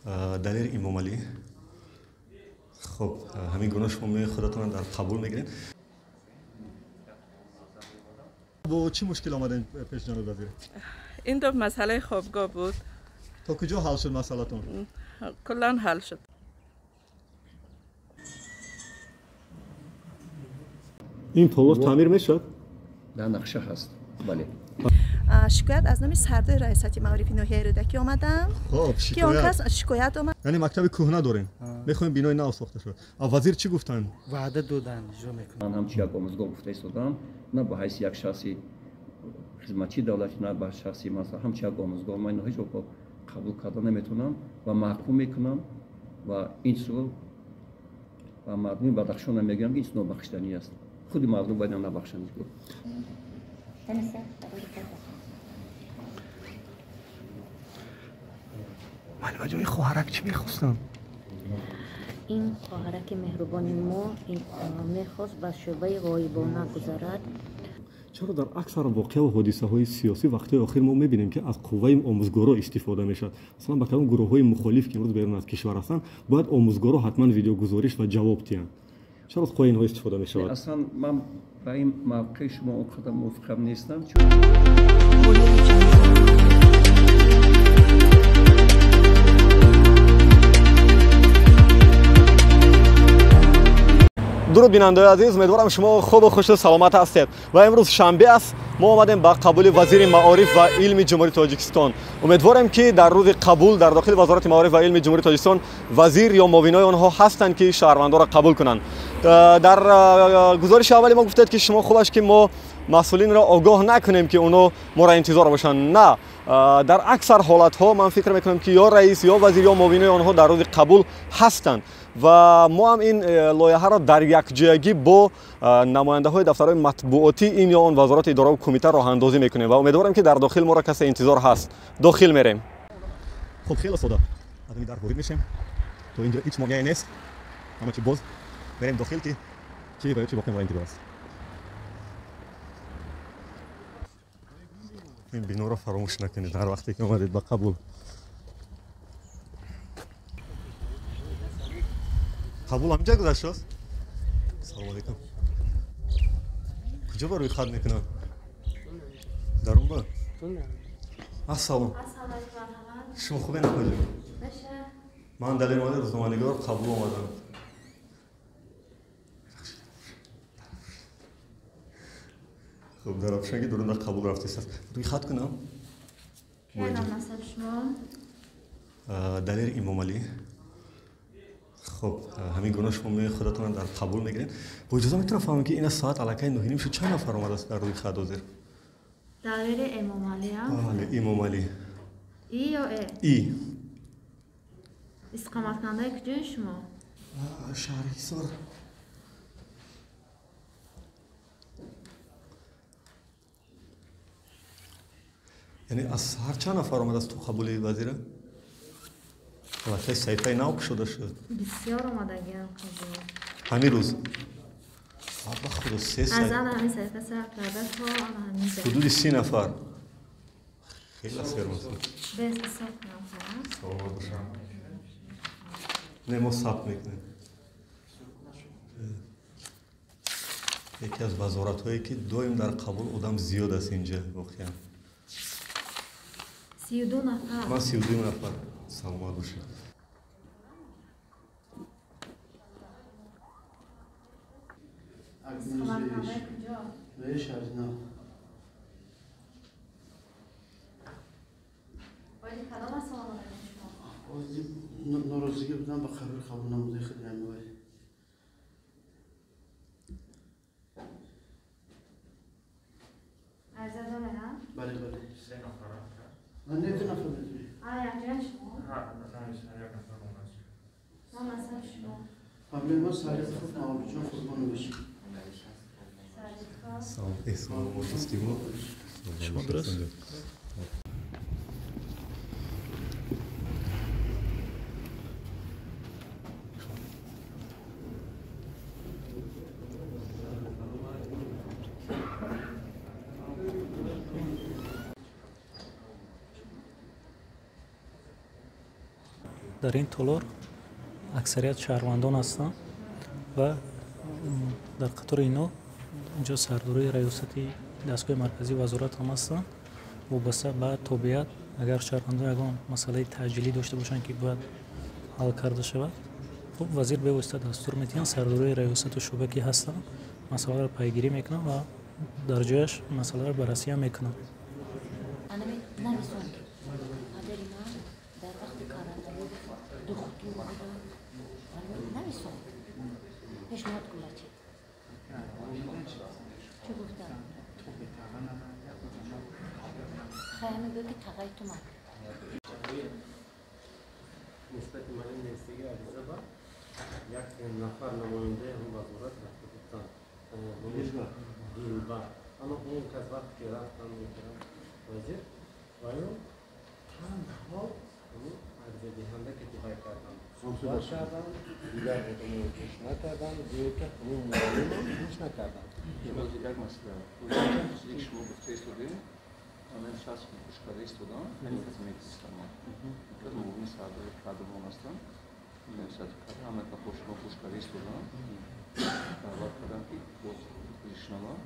Далер Имомалӣ. Хуб, ҳамин гуна шумо худатонро дар қабул мегиред. Бо чӣ мушкил омадем пеш ҷаноби вазир? Ин ду масъалаи хобгоҳ буд. То куҷо ҳал шуд масъалатон? Куллан ҳал шуд. Ин толор таъмир мешавад? Дар нақша ҳаст, бале. Шикоят аз номи сардори раёсати маорифи ноҳияи Рӯдакӣ омадам. Хоб, ки он кас шикоят омад. Яъне мактаби кӯҳна дорем, мехоҳем бинои нав сохта шавад. Вазир чӣ гуфтанд? Ваъда доданд, иҷро мекунанд. Ман ҳамчун як омӯзгор гуфта истодам, на ба ҳайси як шахси хизматчии давлатӣ, на ба шахси масалан ҳамчун як омӯзгор ман ҳеҷ гоҳ қабул карда наметавонам ва маҳкум мекунам ва ин чизро ба мардуми Бадахшон мегӯям, ки ин чиз нобахшиданӣ аст. Худи мардум бояд набахшанд. Муаллима ҷон, ин хоҳарак чӣ мехостанд? Ин хоҳараки меҳрубони мо мехост ба шӯъбаи ғоибона гузарад. Чаро дар аксар воқеаву ҳодисаҳои сиёсӣ вақтҳои охир мо мебинем, ки аз қувваи омӯзгоро истифода мешавад? Масалан, ба кадом гурӯҳҳои мухолиф, ки имрӯз берун аз кишвар ҳастанд, бояд омӯзгоро ҳатман видеогузориш ва ҷавоб диҳанд. Чаро аз қувваи инҳо истифода мешавад? Аслан ман ба ин мавқеи шумо он қадар мувофиқам нестам. Дуруд, бинандаои азиз, умедворам шумо хубу хушу саломат ҳастед. Ва имрӯз шанбе аст, мо омадем ба қабули вазири маориф ва илми Ҷумҳурии Тоҷикистон. Умедворем, ки дар рӯзи қабул дар дохили Вазорати маориф ва илми Ҷумҳурии Тоҷикистон вазир ё муовинои онҳо ҳастанд, ки шаҳрвандонро қабул кунанд. Дар гузориши аввали мо гуфтед, ки шумо хубаш ки мо масъулинро огоҳ накунем, ки онҳо моро интизор бошанд. На, дар аксар ҳолатҳо ман фикр мекунам, ки ё раис, ё вазир, ё муовинои онҳо дар рӯзи қабул ҳастанд. Ва мо ҳам ин лоиҳаро дар якҷоягӣ бо намояндаҳои дафтарҳои матбуотӣ ин ё он вазорати идораву кумита роҳандозӣ мекунем ва умедворем, ки дар дохил моро касе интизор ҳаст. Дохил мерем. Хуб, хеле сода. Аз ин дар ворид мешем. То инҷо ҳеҷ монеае нест. Ҳама чи боз. Мерем дохил, ки чӣ ва ё чӣ воқеан моро интизор аст. Ин биноро фаромӯш накунед ҳар вақте ки омадед ба қабул. Қабул ҳаминҷа гузаштааст? Салому алейкум. Куҷо ба рӯйхат мекунанд? Дар он ба? Ассалом. Шумо хубе, накоҷо? Ман Далер Имомалӣ, рӯзноманигор, қабул омадам. Хуб, дар обшаги дурун дар қабул рафтааст. Рӯйхат кунам? Далер Имомалӣ. Хуб, ҳамин гуна шумо худатонро дар қабул мегиред. Бо иҷоза метавонам фаҳмам, ки ин соат аллакай 9:30 шуд, чанд нафар омадааст дар рӯйхат ҳозир? Далери Эмомалӣ? Бале, Имомалӣ. И ё э? И. Истиқоматкунандаи куҷои шумо? Шаҳри Ҳисор. Яъне аз саҳар чанд нафар омадааст то қабули вазира? Аллакай саҳифаи нав кушода шуд. Бисёр омадагиам қабул. Ҳамин рӯз? Ба худо, се Аз ана ҳамин саҳифа сар карда то ана ҳамин ҷо. Ҳудуди 30 нафар. Хеле сермасъул. Без ҳисоб кунам, хоҳам. Саломат бошам. Не, мо сабт мекунем. Яке аз вазоратҳое, ки доим дар қабул одам зиёд аст инҷа, воқеан. 32 нафар. Ман 32 нафар. Саломат бошед. Истиқоматкунандаи куҷо? Оиди кадом масъала омадагӣ шумо? Норозигӣ будам ба қарори қабул намудаи худи Эмомалӣ. Ариза доред, ҳа? Бале, бале. Ман не, ду нафар медонем. А, якҷоя шумо? Мо насаби шумо? Фамилияи мо Сарифов Мавлудҷон Қурбонович. Сарифов. Салом, эҳсон, мо дӯсти мо. Шумо дуруст? Дар ин толор аксарият шаҳрвандон ҳастанд ва дар қатори инҳо инҷо сардорои раёсати дастгоҳи марказии вазорат ҳам ҳастанд. Вобаста ба тобеат, агар шаҳрвандон ягон масъалаи таъҷилӣ дошта бошанд, ки бояд ҳал карда шавад, хуб вазир бевосита дастур медиҳанд. Сардорои раёсату шӯъба ки ҳастанд, масъаларо пайгирӣ мекунанд ва дар ҷояш масъаларо баррасӣ мекунанд. Нисбати муаллим нависагӣ ариза ба як нафар намояндаи ҳам вазорат рафта гуфтанд, Дилбар. Аммо он кас вақте ки рафтан мекардам вазир ва ё танҳо аризадиҳанда ки дифоъ карданд, суҳбат карданд, дигар одаморо гӯш накарданд, гӯё ки ҳамон муаллимам гӯш накарданд. Як масъала чизе ки шумо гуфта истодед, ман шахсе ки гӯш карда истодам, ҳамин кас мегӯистам. Ман кас муовини сардори кадрбон ҳастам. Раёсати кадр ҳама гапҳо шумо гӯш карда истодам. Даъват кардам ки боз бишнавам.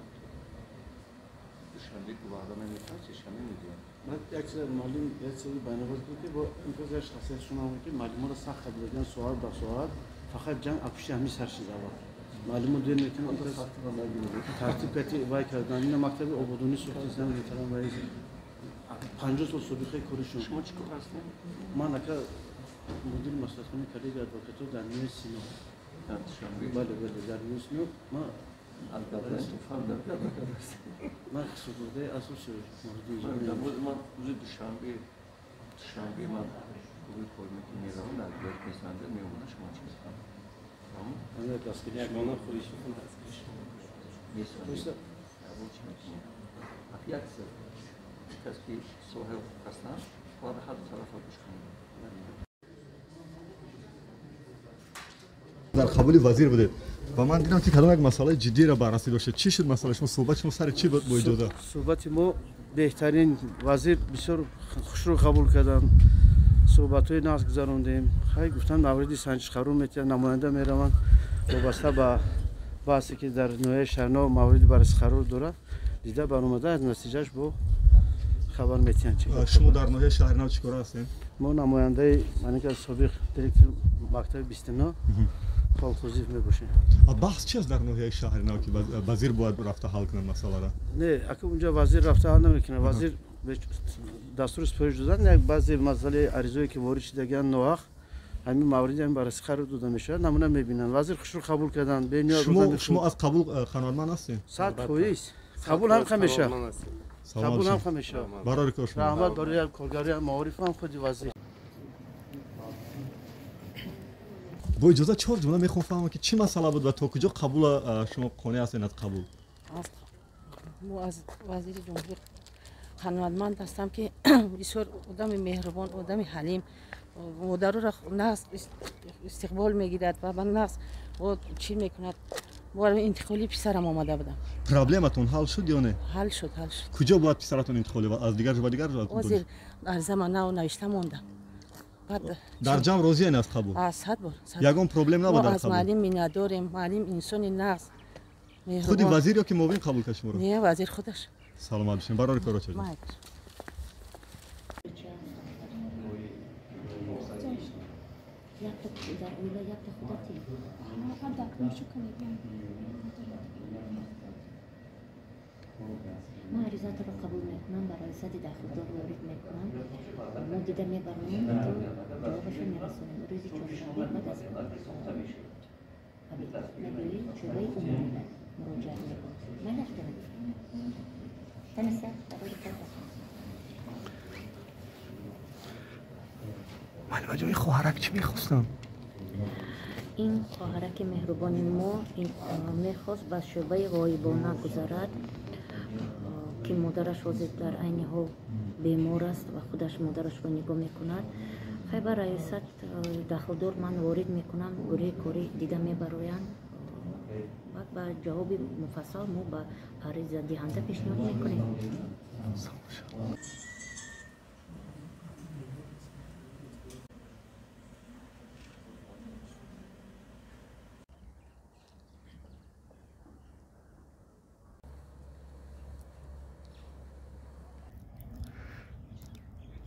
Душанбе ваъда намекунад, сешанбе мегӯям. Ман як чиз муаллим як чизи байнавоз буд, ки бо имрӯз як шахсият шунавам, ки муаллиморо сахт қабул карданд, соат ба соат фақат ҷанг апушти ҳамин сар шид аввал. Муаллимо дер мекунанд, тартиб кати вай карданд. Ина мактаби ободонӣ сохтистанд, муҳтарам раис. 50 сол собиқаи коришон. Шумо чӣ кор ҳастед? Ман ака мудири маслиҳатхонаи коллегияи адвокатҳо дар ноҳияи Сино. Дар Душанбе? Бале, бале, дар ноҳияи Сино. Ман ман хисобгирдаи асоси муҳиддин. Ман рӯзи душанбе ман гурӯҳи кор мекунам, меравам дар вилояти Пенсанҷа, меомадам, шумо чӣ мекунам? Ягона хоҳишатон ҳаст? Чӣ мекунем? Як чиз, кас ки соҳаи ҳуқуқ ҳастанд, бояд ҳар ду тарафро гӯш кунем. Дар қабули вазир будед ва ман дидам, ки кадом як масъалаи ҷиддиро баррасӣ доштед. Чӣ шуд масъала? Шумо суҳбати шумо сари чӣ буд бо иҷоза? Суҳбати мо беҳтарин, вазир бисёр хушрӯ қабул карданд, суҳбатҳои нағз гузарондем. Хай гуфтанд, мавриди санҷиш қарор метиҳанд, намоянда мераванд вобаста ба баҳсе ки дар ноҳияи Шаҳрнав мавриди баррасӣ қарор дорад, дида баромада, аз натиҷааш бо хабар метиҳанд. Шумо дар ноҳияи Шаҳрнав чӣ кора ҳастед? Мо намояндаи маника собиқ директори мактаби 29 Холхозиев мебошем. Баҳс чи аст дар ноҳияи Шаҳрнав, ки вазир бояд рафта ҳал кунад масъаларо? Не, ака, унҷа вазир рафта ҳал намекунад. Вазир дастури супориш додан, як баъзе масъалаи аризое ки ворид шудагианд ноҳақ, ҳамин мавриди ҳамин баррасӣ қарор дода мешавад, намуна мебинанд. Вазир хушрӯ қабул карданд. Шумо аз қабул қаноатманд ҳастед? 100%. Қабул ҳам мешавад. Қабул ҳам мешавад. Барори кор шумо. Раҳмат барои коргари маориф ҳам худи вазир. Бо иҷоза чор ҷумла мехоҳам фаҳмам, ки чӣ масъала буд ва то куҷо қабула шумо қонеъ ҳастед аз қабул? Мо аз вазири ҷумҳурӣ қаноатманд ҳастам, ки бисёр одами меҳрубон, одами ҳалим, модароро нағз истиқбол мегирад ва ба нағз чӣ мекунад. Барои интиқоли писарам омада будам. Проблематон ҳал шуд ё не? Ҳал шуд, ҳал шуд. Куҷо бояд писаратон интиқол ёбад? Аз дигар ҷо ба дигар ҷо? Ҳозир ариза ман нав навишта мондам. Дар ҷамъ розиен аз қабул? 100 бор. Ягон проблем набуд дар қабул? Аз муаллим миннатдорем. Муаллим инсони нағз, меҳрубон. Худи вазир ё ки муовин қабул кард шуморо? Не, вазир худаш. Саломат бошед. Барори кор очаҷон. Ман аризаторо қабул мекунам, ба раёсати дахлдор ворид мекунам. Мо дида мебароем, то ҷавобашро мерасонем. Рӯзи чоршанбе баъд аз обед мегӯӣ шӯъбаи умумӣ муроҷиат мекунам. Майлаш дорад? Таниса, барои кор ҳастам. Малимаҷон, ин хоҳарак чӣ мехостам? Ин хоҳараки меҳрубони мо мехост ба шӯъбаи ғоибона гузарад, ки модараш ҳозир дар айни ҳол бемор аст ва худаш модарашро нигоҳ мекунад. Хай ба раёсат дахлдор ман ворид мекунам, гурӯҳи корӣ дида мебароянд. Баъд ба ҷавоби муфассал мо ба аризадиҳанда пешниҳод мекунем.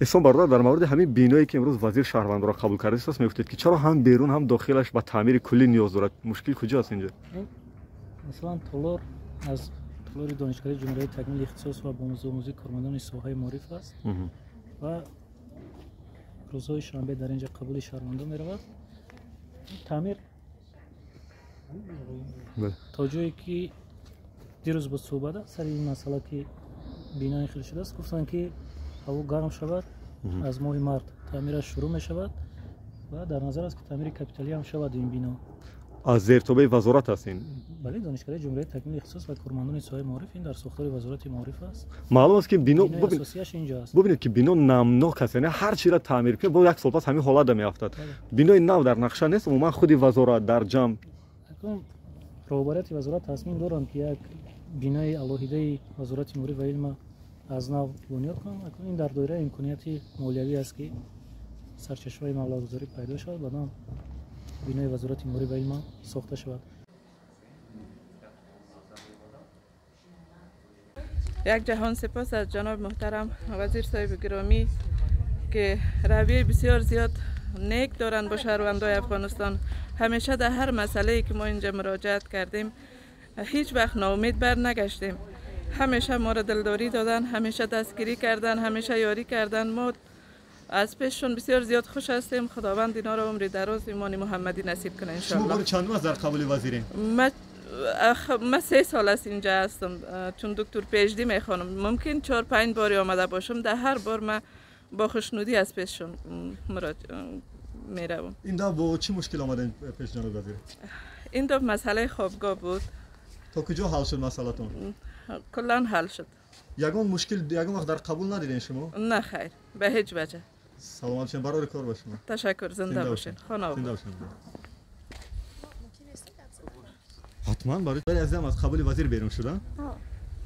Эҳсон бародар, дар мавриди ҳамин биное ки имрӯз вазир шаҳрвандонро қабул кардааст, мегуфтед ки чаро ҳам берун ҳам дохилаш ба таъмири куллӣ ниёз дорад? Мушкил куҷо аст инҷо? Масалан, толор аз толори Донишгоҳи Ҷумҳурии такмили ихтисос ва бомӯзомӯзии кормандони соҳаи маориф аст ва рӯзҳои шанбе дар инҷа қабули шаҳрвандон меравад. Таъмир то ҷое ки дирӯз буд суҳбат сари ин масъала ки бинои хел шудааст, гуфтанд ки ҳаво гарм шавад, аз моҳи март таъмираш шурӯъ мешавад ва дар назар аст ки таъмири капиталӣ ҳам шавад ин бино. Аз зертобеи вазорат аст ин? Бале, Донишгоҳи Ҷумҳурии такмили ихтисос ва кормандони соҳаи маориф ин дар сохтори Вазорати маориф аст. Маълум аст ки бино асосияш инҷо аст. Бубинед ки бино намнок аст, яъне ҳар чиро таъмир кунед, боз як сол пас ҳамин ҳолат меафтад. Бинои нав дар нақша нест, умуман худи вазорат дар ҷамъ. Роҳбарияти вазорат тасмим доранд ки як бинои алоҳидаи Вазорати маориф ва илм аз нав бунёд кунанд. Ин дар доираи имконияти молиявӣ аст ки сарчашмаи маблағгузорӣ пайдо шавад, баъдан бинои Вазорати маориф ва илм сохта шавад. Як ҷаҳон сипос аз ҷаноб муҳтарам вазир соҳиби гиромӣ ки равияи бисёр зиёд нек доранд бо шаҳрвандои Афғонистон. Ҳамеша дар ҳар масъалае ки мо инҷа муроҷиат кардем, ҳеҷ вақт ноумед бар нагаштем. Ҳамеша моро дилдорӣ додан, ҳамеша дастгирӣ кардан, ҳамеша ёрӣ кардан. Мо аз пешшон бисёр зиёд хуш ҳастем. Худованд инҳоро умри дароз, имони муҳаммадӣ насиб кунад иншоаллоҳ. Шумо бори чандум аст дар қабули вазирин? Ман 3 сол аст инҷа ҳастам, чун доктор PhD мехонам. Мумкин 4-5 бори омада бошам. Дар ҳар бор ман бо хушнудӣ аз пешшон меравам. Ин дафъа бо чӣ мушкил омадем пеш ҷаноби вазир? Ин дафъа масъалаи хобгоҳ буд. То куҷо ҳал шуд масъалатон? Куллан ҳал шуд. Ягон мушкил ягон вақт дар қабул надидем шумо? На хайр, ба ҳеҷ ваҷҳ. Саломат бошед, барори кор ба шумо. Ташаккур, зинда бошед. Хона обод. Ҳатман барои азизам аз қабули вазир берун шуда?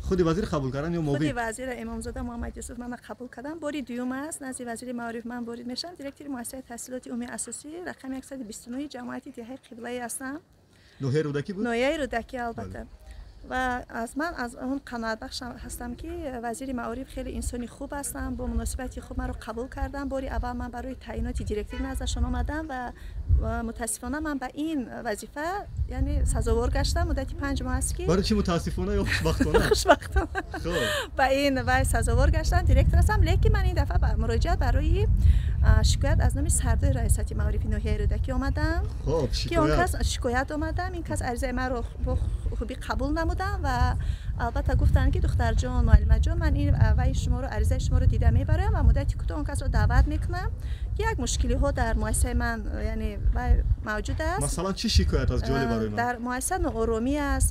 Худи вазир қабул кардан ё муовин? Худи вазир Имомзода Муҳаммад Юсуф мана қабул кардам. Бори дуюм аст назди вазири маориф ман ворид мешавам. Директори муассисаи таҳсилоти умумии асосӣ рақами 129 ҷамоати деҳаи Қиблаи ҳастам. Ноҳияи Рӯдакӣ буд? Ноҳияи Рӯдакӣ, албатта. Ва аз ман аз он қаноатбахш ҳастам ки вазири маориф хеле инсони хуб ҳастам, бо муносибати хуб маро қабул кардам. Бори аввал ман барои таъиноти директор наздашон омадам ва мутаассифона ман ба ин вазифа яъне сазовор гаштам. Муддати 5 моҳ аст ки барои чӣ мутаассифона ё хушбахтона? Хушбахтона ба ин вай сазовор гаштам, директор ҳастам. Лекин ман ин дафъа ба муроҷиат барои шикоят аз номи сардори раёсати маорифи ноҳияи Рӯдакӣ омадам. Ки он кас шикоят омадам, ин кас аризаи маро бо хубӣ қабул намудам ва албатта гуфтанд ки духтарҷон, муаллимаҷон, ман ин вай шуморо, аризаи шуморо дида мебарам ва муддати кӯтоҳ он касро даъват мекунам ки як мушкилиҳо дар муассисаи ман яъне вай мавҷуд аст. Масалан чӣ шикоят аст ҷолиб барои ман? Дар муассиса нооромӣ аст.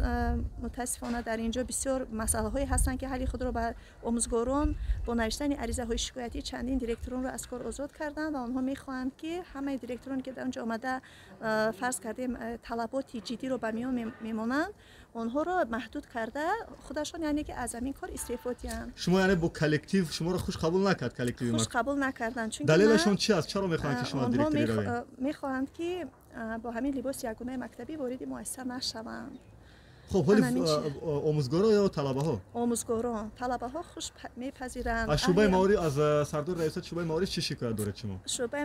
Мутаассифона дар инҷо бисёр масъалаҳое ҳастанд ки ҳалли худро ба омӯзгорон бо навиштани аризаҳои шикоятӣ чандин директоронро аз кор озод карданд ва онҳо мехоҳанд ки ҳамаи директорон ки дар онҷо омада фарз кардем талаботи ҷиддиро ба миён мемонанд, онҳоро маҳдуд карда худашон яъне ки аз ҳамин кор истеъфо диҳанд. Шумо яъне бо коллектив шуморо хуш қабул накард? Коллективи хуш қабул накарданд, чунки далелашон чи аст? Чаро мехоҳанд ки шумо директори равед? Мехоҳанд ки бо ҳамин либоси ягонаи мактабӣ вориди муассиса нашаванд. Хуб, ҳоли омӯзгорон ё талабаҳо? Омӯзгорон. Талабаҳо хуш мепазиранд. Аз шӯъбаи маориф, аз сардори раёсати шӯъбаи маориф чӣ шикоят доред шумо? Шӯъбаи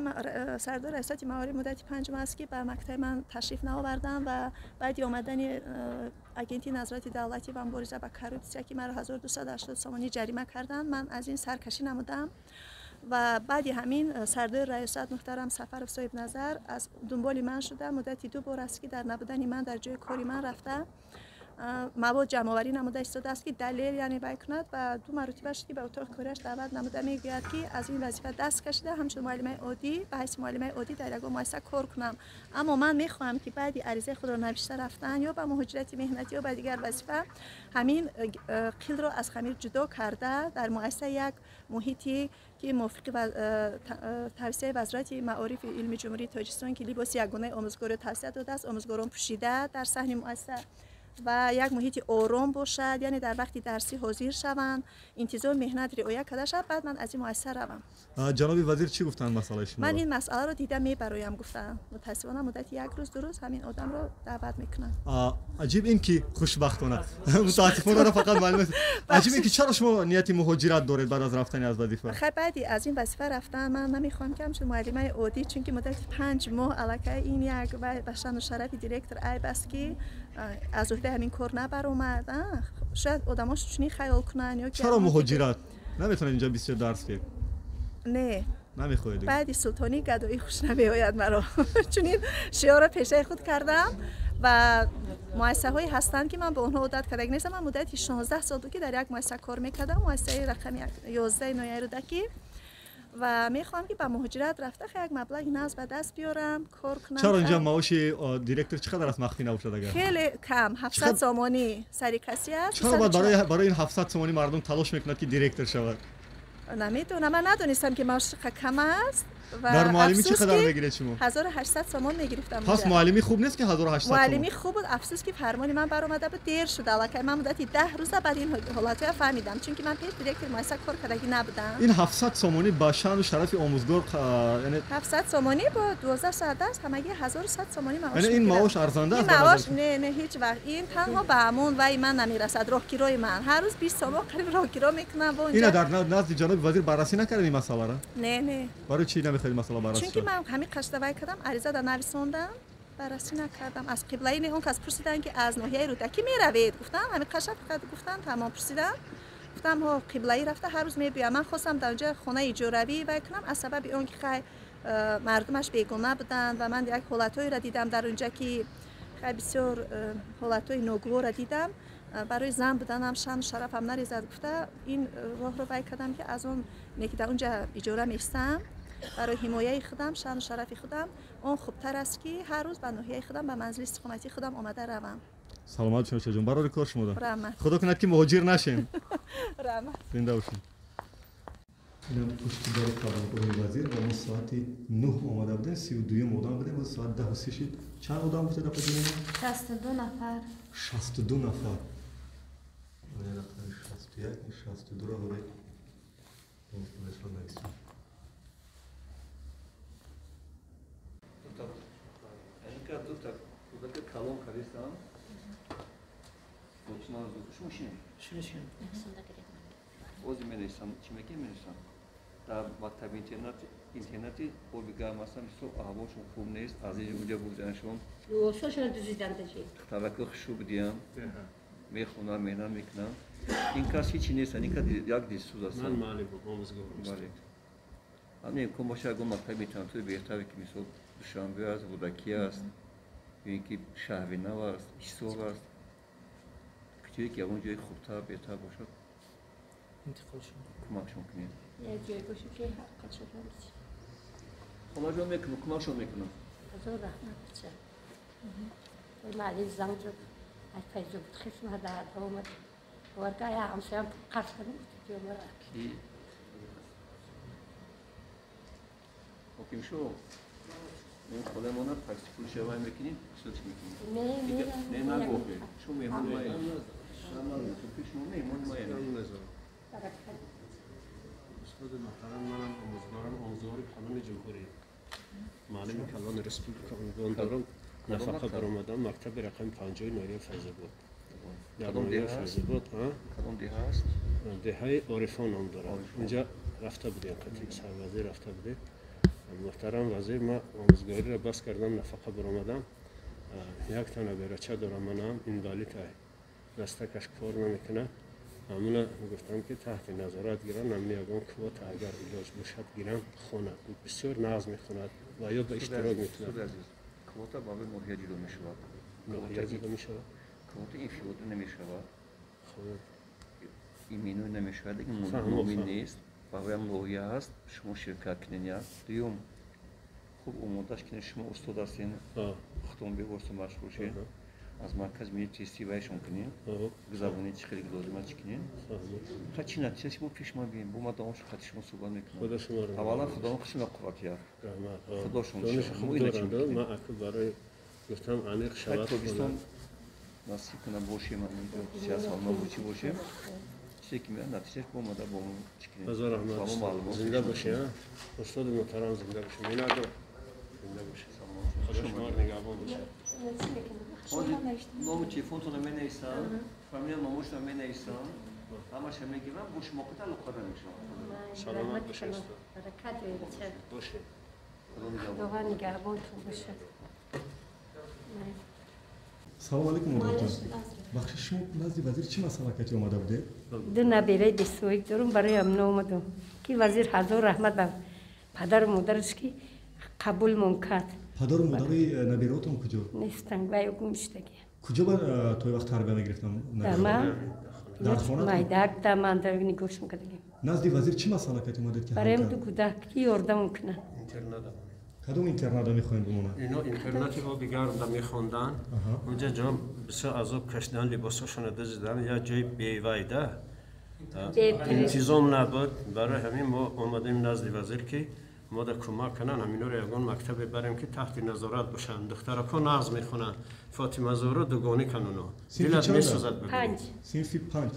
сардори раёсати маориф муддати 5 моҳ аст ки ба мактаби ман ташриф наоварданд ва баъди омадани агентии назорати давлатӣ ва мубориза ба коррупсия ки маро 1280 сомонӣ ҷарима карданд, ман аз ин саркашӣ намудам ва баъди ҳамин сардори раёсат муҳтарам Сафаров Соҳибназар аз дунболи ман шуда муддати 2 бор аст ки дар набудани ман дар ҷои кори ман рафта мавод ҷамъоварӣ намуда истодааст ки далел яъне бай кунад ва 2 маротиба шуд ки ба утоқи кориаш даъват намуда мегӯяд ки аз ин вазифа даст кашида ҳамчун муаллимаи оддӣ ба ҳайси муаллимаи оддӣ дар ягон муассиса кор кунам. Аммо ман мехоҳам ки баъди аризаи худро навишта рафтан ё ба муҳоҷирати меҳнатӣ ё ба дигар вазифа ҳамин қилро аз хамир ҷудо карда дар муассиса як муҳите ки мувофиқи тавсияи Вазорати маорифи илми Ҷумҳурии Тоҷикистон ки либоси ягонаи омӯзгорро тавсия додааст, омӯзгорон пӯшида дар саҳни муассиса ва як муҳити ором бошад, яъне дар вақти дарсӣ ҳозир шаванд, интизом меҳнат риоя карда шавад, баъд ман аз ин муассиса равам. Ҷаноби вазир чӣ гуфтанд масъалаи шумо? Ман ин масъаларо дида мебароям гуфтам. Мутаассифона муддати як рӯз, ду рӯз ҳамин одамро даъват мекунанд. Аҷиб ин ки хушбахтона, мутаассифона фақат маълум аст. Аҷиб ин ки чаро шумо нияти муҳоҷират доред баъд аз рафтани аз вазифа? Хай, баъди аз ин вазифа рафтан ман намехоҳам ки ҳамчун муаллимаи оддӣ, чунки муддати 5 моҳ аллакай ин як ба шаъну шарафи директор айб аст ки аз уҳдаи ҳамин кор набаромад. Шояд одамош чунин хаёл кунанд ё чаро муҳоҷират? Наметавонед инҷа бисёр дарс диҳед? Не, намехоҳед. Баъди султонӣ гадоӣ хуш намеояд маро. Чунин шиорро пешаи худ кардам ва муассисаҳое ҳастанд ки ман ба онҳо одат карда нестам. Ман муддати 16 сол буд ки дар як муассиса кор мекардам, муассисаи рақами 11 ноҳияи Рӯдакӣ, ва мехоҳам ки ба муҳоҷират рафта як маблағи нағз ба даст биёрам, кор кунам. Чаро инҷа маоши директор чӣ қадар аст, махфӣ набошад агар? Хеле кам, 700 сомонӣ сари касӣ аст. Чаро бояд барои ин 700 сомонӣ мардум талош мекунад ки директор шавад? Намедонам, ман надонистам ки маош чӣ кам аст. Дар муаллимӣ чӣ қадар мегиред шумо? 1800 сомон мегирифтам. Пас муаллимӣ хуб нест ки 1800 сомон? Муаллимӣ хуб буд, афсӯс ки фармони ман баромада буд, дер шуд аллакай. Ман муддати 10 рӯза баъд ин ҳолатҳоя фаҳмидам, чунки ман пеш директори муассиса кор кардагӣ набудам. Ин 700 сомонӣ ба шаъну шарафи омӯзгор, яъне 700 сомонӣ бо 12 соат дарс ҳамагӣ 1100 сомонӣ маош. Яъне ин маош арзанда аст? Ин маош не, не, ҳеҷ вақт. Ин танҳо ба ҳамон вай ман намерасад, роҳкирои ман. Ҳар рӯз 20 сомон қариб роҳкиро мекунам. Ина дар назди ҷаноби вазир баррасӣ накардед ин масъаларо? Не, не. Барои чӣ намехоҳед масъала баррасӣ? Чунки ман ҳамин қашдавай кардам, ариза да нависондам, баррасӣ накардам. Аз қиблаи не, он кас пурсиданд ки аз ноҳияи Рӯдакӣ меравед? Гуфтам ҳамин қаша фақат гуфтанд, тамом пурсидам. Гуфтам ҳо, қиблаӣ рафта ҳар рӯз мебиёям. Ман хостам дар онҷа хонаи иҷоравӣ вай кунам, аз сабаби он ки хай мардумаш бегона буданд ва ман як ҳолатҳоеро дидам дар онҷа ки хай бисёр ҳолатҳои ногуворро дидам. Барои зан буданам шаъну шарафам нарезад гуфта ин роҳро вай кардам ки аз он не ки дар онҷа иҷора меистам, барои ҳимояи худам, шаъну шарафи худам он хубтар аст ки ҳар рӯз ба ноҳияи худам, ба манзили истиқоматии худам омада равам. Саломат бошед, ҷон, барори кор шумо. Раҳмат. Худо кунад ки муҳоҷир нашем. Раҳмат. Зинда бошед. Инам пушти дари қабулгоҳи вазир ва мо соати 9 омада будем, 32 одам будем, ва соат 10:30 шид. Чанд одам гуфтед апаҷон? 62 нафар. 62 нафар. 61, 62-ро ҳоле нависем. Калон кардистам. Шумо шинед. Шинед. Ози менависам, чӣ мекунем менависам. Дар мактаби интернати оби гарм ҳастам, бисёр аҳволшон хуб нест, аз ин уҷа бурданашон. Либосҳошонро дузиданд. Таваккул хушрӯ будиям. Мехонам, меҳнат мекунам. Ин кас ҳечи нест, ин кас як дилсӯз аст. Ман муаллим, омӯзгор. Бале. Ҳамин имкон бошад, ягон мактаби интернатии беҳтаре ки мисол Душанбе аст, Рӯдакӣ аст, ё ин ки шаҳри нав аст, Ҳисор аст, ҷое ки ягон ҷои хубтар, беҳтар бошад, кӯмакшон кунед. Як ҷое бошад ки ҳаққашон бисёр. Холаҷон мекунам, кӯмакшон мекунам. Ҳазор раҳмат бача. Муаллим занг зад, ай файзо буд, хисма дар омад. Варка я ҳамсоям қарз кардам, гуфт ки мара. Ки ҳокимшо, ин холаи мо на такси пулша вай мекунем, чӣ мекунем? Не, не, не, нагоҳе. Шумо меҳмон мае. Шумо меҳмон мае. Устоди муҳтарам, манам омӯзгорам, омӯзгори калони ҷумҳурӣ, муаллими калони республика унвон дорам. Нафақа баромадам мактаби рақами 50 ноҳияи Файзобод. Дар ноҳияи Файзобод, кадом деҳа аст? Деҳаи Орифон ном дорад. Инҷа рафта будем, қатъи сарвазир рафта будем. Муҳтарам вазир, ман омӯзгориро бас кардам, нафақа баромадам. Як тана берача дорам, манам инвалид, дастакаш кор намекунад. Ҳамуна гуфтам ки таҳти назорат гирам, ҳамин ягон квота агар илоҷ бошад гирам, хонад. Бисёр нағз мехонад ва ё ба иштирок мекунад. Квота барои ноҳия ҷудо мешавад. Ноҳия ҷудо мешавад? Квота инфиродӣ намешавад. Именӯй намешавад, лекин номӣ нест. Бароям ноҳия ҳаст, шумо ширкат кунед як. Дуюм, хуб омодаш кунед, шумо устод ҳастед, худтон бевосита машғул шед. Аз маркази миллии тестӣ вайшон кунед, гузаронед чӣ хеле лозим аст чӣ кунед. Ха чӣ натиҷа шумо пеш ма бием, бо ма давом хати шумо суҳбат мекунам. Аввалан Худованд хушма қувват яфт. Худо шумо. Ман аку барои гуфтам аниқ шавад. Тобистон Насиб кунад бошем, сиёсат мо чӣ бошем. Чизе ки меояд натиҷааш бо омада бо мо чӣ кунем. Ҳазор раҳмат. Зинда бошед, устоди муҳтарам, зинда бошед. Миннатдор. Зинда бошед. Худо шуморо нигаҳбон бошад. Ному телефонтонро менависам, фамилия номошро менависам, ҳамаша мегирам, бо шумо қи алоқада мешавам. Саломат бошед, устод. Баракат бошад. Бошед. Худованд нигаҳбонтон бошад. Салом алейкум, модарҷон. Бахшиш, шумо назди вазир чӣ масъала кати омада будед? Ду набераи бесоҳиб дорум, барои ҳамина омадам, ки вазир ҳазор раҳмат ба падару модараш, ки қабулмон кард. Падару модари набераотон куҷо? Нестанд, вай гум шудагӣ. Куҷо ба тои вақт тарбия мегирифтанд? Дар хона? Майдак да ман дар нигоҳшон кардагим. Назди вазир чӣ масъала кати омадед ки? Барои ду кӯдак ки ёрдамон кунанд. Интернат. Кадом интерната мехоҳем бимонад? Ино интернати оби гармда мехонданд. Унҷа ҷо бисёр азоб кашидан, либосҳошонро дузидан, як ҷои бевайда интизом набуд. Барои ҳамин мо омадем назди вазир, ки мода кӯмак кунанд, ҳаминҳоро ягон мактабе барем, ки таҳти назорат бошанд. Духтарако нағз мехонанд, Фотимазоро дугонӣ кануно дилат месӯзад. Синфи панҷ.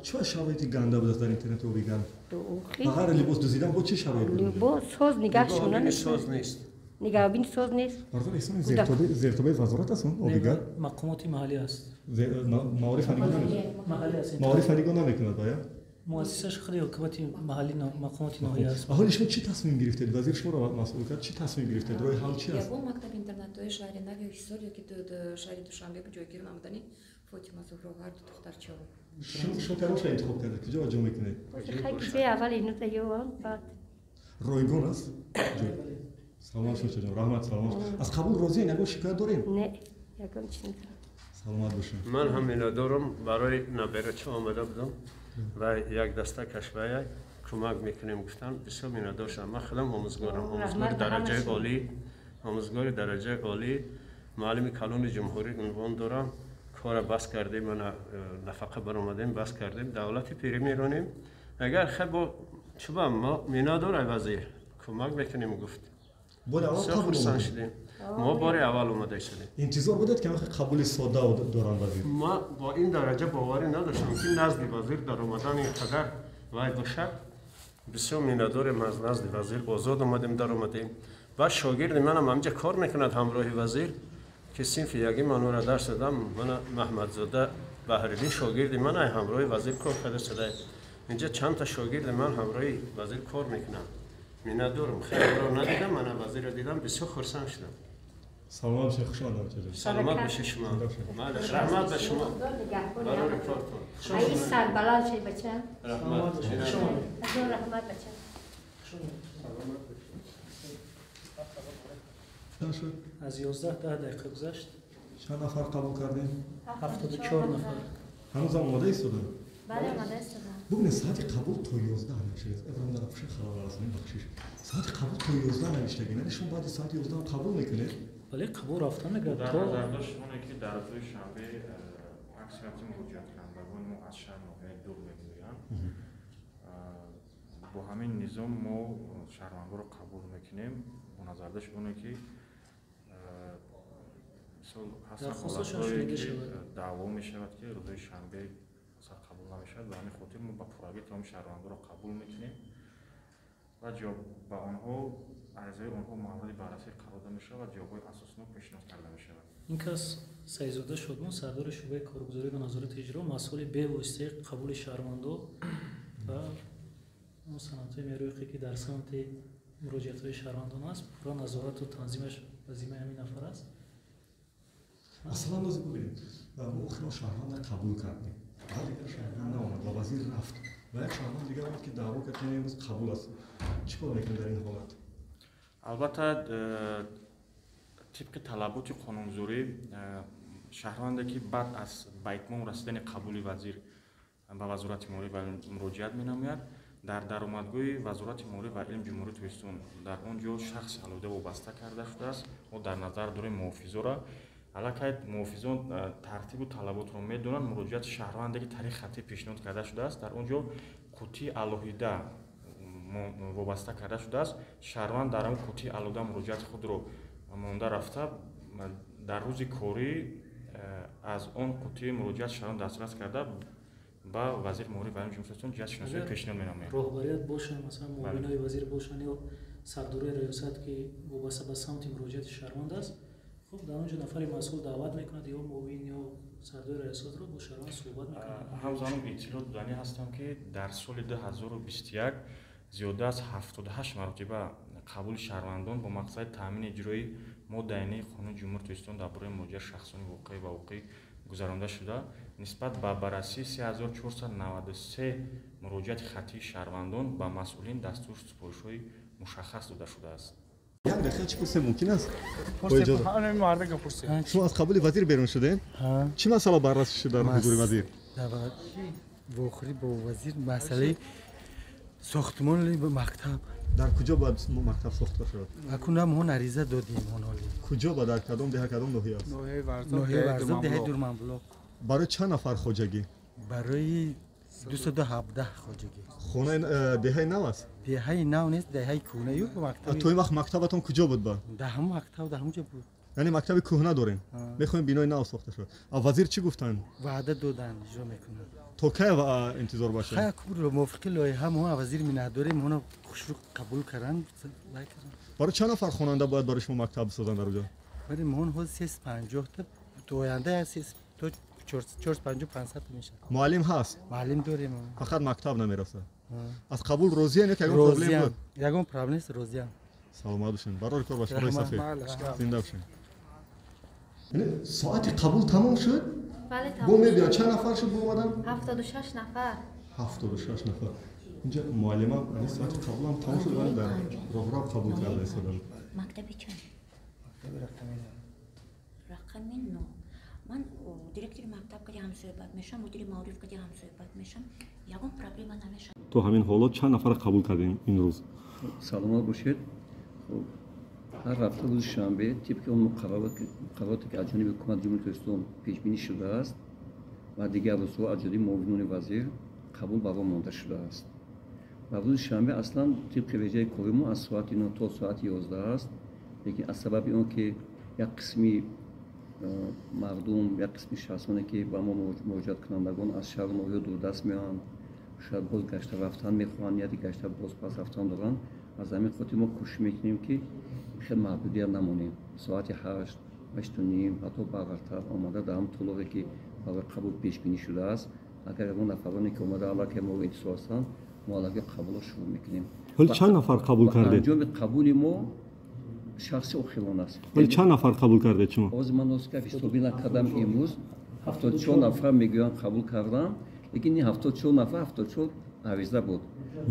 Чӣ шароити ганда будааст дар интернати оби гарм? Ба ғайр либос дузидан бо чӣ шароит буд? Либос соз нигаҳшона соз нест. Нигаҳбини соз нест. Бардор эҳсон, зертобаи вазорат аст он оби гарм? Мақомоти маҳаллӣ аст. Маориф маориф нигоҳ намекунад бая? Муассисааш худи ҳукумати маҳаллӣ, мақомоти ноҳия аст. Аҳоли шумо чӣ тасмим гирифтед? Вазир шуморо масъул кард, чӣ тасмим гирифтед? Роҳи ҳал чи аст? Ягон мактаби интернатҳои шаҳри Нав ё Ҳисор ё ки шаҳри Душанбе ҷойгир намудани Фотима Зуҳро ҳарду духтарчао. Шумо кадомша интихоб кардед? Куҷо ҷо мекунед? Ҷои аввал инута ёвам, баъд. Ройгон аст? Саломат шуд, ҷон, раҳмат, саломат. Аз қабул розиен? Ягон шикоят дорем? Не, ягон чиз надорам. Саломат бошед. Ман ҳам миннатдорам, барои наберача омада будам ва як даста кашвая кӯмак мекунем гуфтам, бисёр миннатдор шудам. Ман худам омӯзгорам, омӯзгори дараҷаи олӣ, омӯзгори дараҷаи олӣ, муаллими калони ҷумҳурӣ унвон дорам. Кора бас кардем, мана нафақа баромадем, бас кардем, давлати пирӣ меронем. Агар хебо чуба мо миннатдор, ай вазир кӯмак мекунем гуфт, бисёр хурсанд шудем. Мо бори аввал омада шудем. Интизор будед, ки қабули содда доранд вазир? Ма бо ин дараҷа боварӣ надоштам, ки назди вазир даромадан ин қадар вай бошад. Бисёр миннатдорем, аз назди вазир озод омадем, даромадем. Ва шогирди манам ҳамҷа кор мекунад ҳамроҳи вазир, ки синфи яги ман ӯра дарс додам. Мана Маҳмадзода Баҳриддин шогирди ман ай, ҳамроҳи вазир кор карда шуда. Инҷа чандта шогирди ман ҳамроҳи вазир кор мекунанд. Миннатдорам, хеле надидам, мана вазирро дидам, бисёр хурсанд шудам. Саломат бошед, хуш омадед. Саломат бошед шумо. Раҳмат ба шумо барори кортон. Ай сарбаланд шед, бача. Раҳмат. Ҳазор раҳмат, бача. Аз 11 10 дақиқа гузашт. Чанд нафар қабул кардем? 74 нафар. Ҳанӯзам омода истодам? Бале, омода истодам. Бубинед, соати қабул то 11 навиштагист. Иброҳим, дар пуши халал расонем, бахшиш. Соати қабул то 11 навиштагӣ, яъне шумо баъди соати 11 қабул мекунед? Бале, қабул рафта мегардад. Дар назар дошт оне ки дар рӯзи шанбе аксарияти муроҷиаткунандагони мо аз шаҳр ноҳияи дур мегӯянд. Бо ҳамин низом мо шаҳрвандонро қабул мекунем, бо назардошти оне ки мисол ҳастанд ҳолатҳое, ки даъво мешавад, ки рӯзҳои шанбе масалан қабул намешавад. Ба ҳамин хотир мо ба пуррагӣ тамоми шаҳрвандонро қабул мекунем ва ҷавоб ба онҳо, аризаи онҳо мавриди баррасӣ қарор дода мешавад ва ҷавобҳои асоснок пешниҳод карда мешавад. Ин кас Саидзода Шодмон, сардори шӯъбаи коргузорӣ ва назорати иҷро, масъули бевоситаи қабули шаҳрвандо ва он санадҳои меъёрие, ки дар самти муроҷиатҳои шаҳрвандон аст, пурра назорату танзимаш ба зиммаи ҳамин нафар аст. Аслан лозим, бубинед, мо охирон шаҳрванда қабул кардем, баъд дигар шаҳрванд наомад ва вазир рафт ва як шаҳрванд дигар омад, ки даъво кард, ки имрӯз қабул аст. Чӣ кор мекунед дар ин ҳолат? Албатта, тибқи талаботи қонунгузорӣ, шаҳрванде, ки баъд аз ба итмом расидани қабули вазир ба Вазорати маориф ва илм муроҷиат менамояд, дар даромадгоҳи Вазорати маориф ва илм Ҷумҳурии Тоҷикистон дар он ҷо шахси алоҳида вобаста карда шудааст. Мо дар назар дорем муҳофизоро. Аллакай муҳофизон тартибу талаботро медонанд. Муроҷиати шаҳрванде, ки тариқи хаттӣ пешниҳод карда шудааст, дар он ҷо қуттии алоҳида вобаста карда шудааст. Шаҳрванд дар он қуттии алоҳида муроҷиати худро монда рафта, дар рӯзи корӣ аз он қуттии муроҷиат шаҳрванд дастрас карда ба вазири маориф ва илми Ҷумҳурии Тоҷикистон ҷиҳати шиносоӣ пешниҳод менамояд. Роҳбарият бошанд, масалан муовинои вазир бошанд ё сардорои раёсат, ки вобаста ба самти муроҷиати шаҳрванд аст, хуб дар он ҷо нафари масъул даъват мекунад ё муовин ё сардори раёсатро бо шаҳрванд суҳбат мекунад. Ҳамзамон иттилоъ доданӣ ҳастам, ки дар соли 2021 зиёда аз 78 маротиба қабули шаҳрвандон бо мақсади таъмини иҷрои моддаи 9 Қонуни Ҷумҳурии Тоҷикистон дар бораи муроҷиати шахсони воқеӣ ва ҳуқуқӣ гузаронда шуда, нисбат ба баррасии 3493 муроҷиати хаттии шаҳрвандон ба масъулин дастуру супоришҳои мушаххас дода шудааст. Як дақиқа, чӣ пурсем мумкин аст? Шумо аз қабули вазир берун шудем? Чӣ масъала баррасӣ шуд дар ҳузури вазир? Вохӯрӣ бо вазир масъалаи сохтмони мактаб. Дар куҷо бояд мактаб сохта шавад? Акун мо ариза додем ҳоли. Куҷо ба дар кадом деҳа, кадом ноҳия аст? Ноҳияи Варзоб, деҳаи Дурманблок. Барои чанд нафар хоҷагӣ? Барои 217 хоҷагӣ. Хонаи деҳаи нав аст? Деҳаи нав нест, деҳаи кӯҳна. То ин вақт мактабатон куҷо буд ба? Дар ҳамон мактаб, дар ҳамон ҷо буд. Яъне мактаби кӯҳна дорем, мехоҳем бинои нав сохта шавад. Вазир чӣ гуфтанд? Ваъда доданд, иҷро мекунанд. То кай интизор бошем? Хай, мувофиқи лоиҳа мо вазир миннатдорем, моно хушрӯ қабул карданд. Барои чанд нафар хонанда бояд барои шумо мактаб бисозанд дар оҷо? Барои мо ҳозир 350 та, то оянда то 450-500 мешавад. Муаллим ҳаст? Муаллим дорем. Фақат мактаб намерасад. Аз қабул розиян ё ягон проблем буд? Ягон проблем нест, розиян. Саломат бошед. Барори кор ба шумои сафед. Зинда бошед. Соати қабул тамом шуд? Бале, тамом. Бо мебиён чанд нафар шуд бо омадан? 76 нафар. 76 нафар. Инҷа муаллима соати қабулам тамом шуд, вале дар роҳрав қабул карда истоданд. Мактаби чанд? Мактаби рақами 9. Рақами 9. Ман директори мактаб кади ҳамсӯҳбат мешавам, мудири маориф кади ҳамсӯҳбат мешавам, ягон проблема намешавад. То ҳамин ҳолот чанд нафар қабул кардем ин рӯз? Саломат бошед. Ҳар ҳафта рӯзи шанбе тибқи он муқаррароте ки аз ҷониби ҳукумати Ҷумҳурии Тоҷикистон пешбинӣ шудааст ва дигар рӯзҳо аз ҷониби муовинони вазир қабул ба роҳ монда шудааст. Ва рӯзи шанбе аслан тибқи реҷаи кори мо аз соати 9 то соати 11 аст, лекин аз сабаби он ки як қисми мардум, як қисми шахсоне ки ба мо муроҷиаткунандагон аз шаҳру ноҳияҳо дурдаст меоянд, шояд боз гашта рафтан мехоҳанд, нияти гашта боз пас рафтан доранд, аз ҳамин хотир мо кӯшиш мекунем ки хеле маҳдудият намонем. Соати 8, 8:30 ҳатто барвақттар омада дар ҳамон толоре ки барои қабул пешбинӣ шудааст, агар ягон нафароне ки омада аллакай моро интизор ҳастанд, мо аллакай қабулро шурӯъ мекунем. Ҳоли чанд нафар қабул кардед? Анҷоми қабули мо шахси охирон аст. Ҳоли чанд нафар қабул кардед шумо? Ҳозир ман носка ҳисобӣ накардам, имрӯз 74 нафар мегӯянд қабул кардам, лекин ин 74 нафар 74 ариза буд.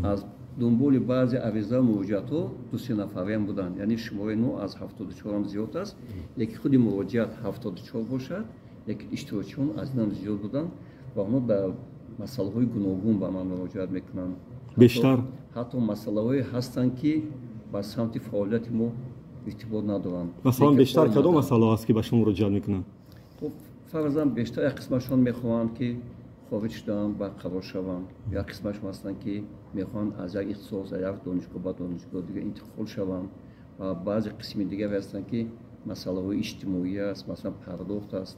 Аз дунболи баъзе ариза муроҷиатҳо 2-3 нафариам буданд, яъне шумораи но аз 74 зиёд аст, лекин худи муроҷиат 74 бошад, лекин иштирокчиён аз инам зиёд буданд ва онҳо дар масъалаҳои гуногун ба ман муроҷиат мекунанд. Бештар ҳатто масъалаҳое ҳастанд, ки ба самти фаъолияти мо иртибот надоранд. Масалан бештар кадом масъалаҳо аст, ки ба шумо муроҷиат мекунанд? Хуб, фарзан бештар як қисмашон мехоҳанд, ки хориҷ шудаанд, барқарор шаванд, як қисмашон ҳастанд, ки мехоҳанд аз як ихтисос, аз як донишгоҳ ба донишгоҳ дигар интиқол шаванд, ва баъзе қисми дигаре ҳастанд, ки масъалаҳои иҷтимоӣ аст, масалан пардохт аст,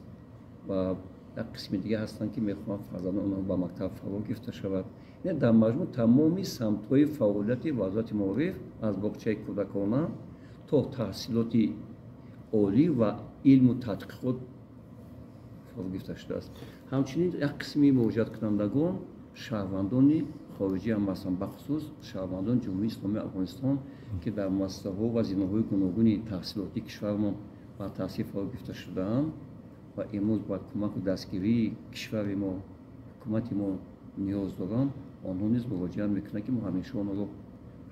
ва як қисми дигар ҳастанд, ки мехоҳанд фарзандони онҳо ба мактаб фаро гирифта шавад. Яъне дар маҷмӯъ тамоми самтҳои фаъолияти Вазорати маориф аз боғчаи кӯдакона то таҳсилоти олӣ ва илму тадқиқот фаро гирифта шудааст. Ҳамчунин як қисми муроҷиаткунандагон шаҳрвандони хориҷӣ ҳам ҳастанд, бахусус шаҳрвандони Ҷумҳурии Исломии Афғонистон, ки дар муассисаҳо ва зинаҳои гуногуни таҳсилотии кишварамон ба таҳсил фаро гирифта шудаанд ва имрӯз ба кӯмаку дастгирии кишвари мо, ҳукумати мо ниёз доранд. Онҳо низ муроҷиат мекунанд, ки мо ҳамеша онҳоро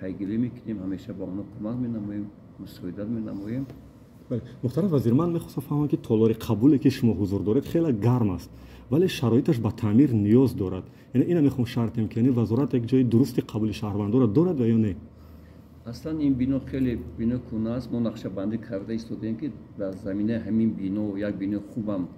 пайгирӣ мекунем, ҳамеша ба онҳо кӯмак менамоем, мусоидат менамоем. Муҳтарам вазир, ман мехостам фаҳмам, ки толори қабуле, ки шумо ҳузур доред, хеле гарм аст, вале шароиташ ба таъмир ниёз дорад. Яъне ина мехоҳам шарт кунем, ки яъне вазорат як ҷои дурусти қабули шаҳрвандонро дорад ва ё не? Аслан ин бино хеле бино кӯҳна аст. Мо нақшабандӣ карда истодаем, ки дар заминаи ҳамин бино як бинои хубам